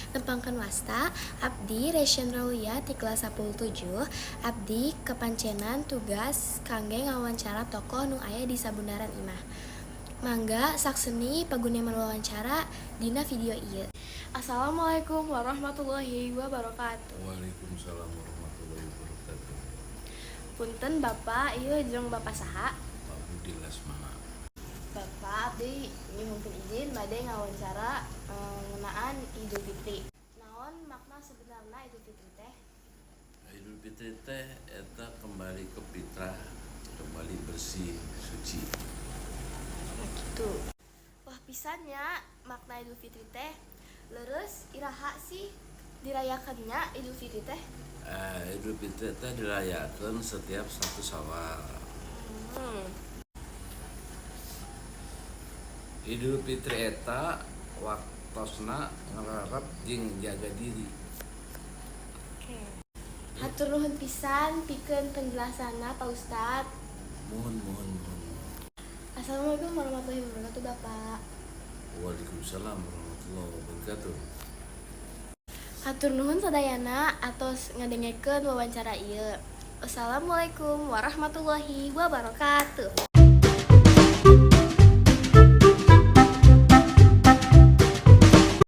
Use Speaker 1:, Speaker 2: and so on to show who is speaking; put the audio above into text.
Speaker 1: Tepangkeun wasta, abdi Resyen Raulia ti kelas 10 7. Abdi kepancenan tugas kangge ngawancara tokoh nu aya di sabundaran imah. Mangga sakseni paguneman wawancara dina video ieu. Assalamualaikum warahmatullahi wabarakatuh.
Speaker 2: Waalaikumsalam warahmatullahi wabarakatuh.
Speaker 1: Punten, Bapak, ieu jeung Bapak saha?
Speaker 2: Pak Budi Lasmana.
Speaker 1: Bapak, abdi nyuhunkeun izin bade ngawancara ngeunaan Idul Fitri. Naon makna sebenarna Idul Fitri teh?
Speaker 2: Idul Fitri teh eta kembali ke fitrah, kembali bersih, suci.
Speaker 1: Nah, gitu. Wah pisan nya makna Idul Fitri teh. Leres, iraha sih dirayakannya Idul Fitri teh?
Speaker 2: Idul Fitri teh dirayakan setiap 1 Syawal. Idul Fitri eta waktosna ngararap jeung jaga diri.
Speaker 1: Oke. Hatur nuhun pisan pikeun penjelasanna, Pak Ustad.
Speaker 2: Mohon, mohon, mohon.
Speaker 1: Assalamualaikum warahmatullahi wabarakatuh, Bapak.
Speaker 2: Waalaikumsalam warahmatullahi wabarakatuh.
Speaker 1: Hatur nuhun sadayana atos ngadengekeun wawancara ieu. Wassalamualaikum warahmatullahi wabarakatuh.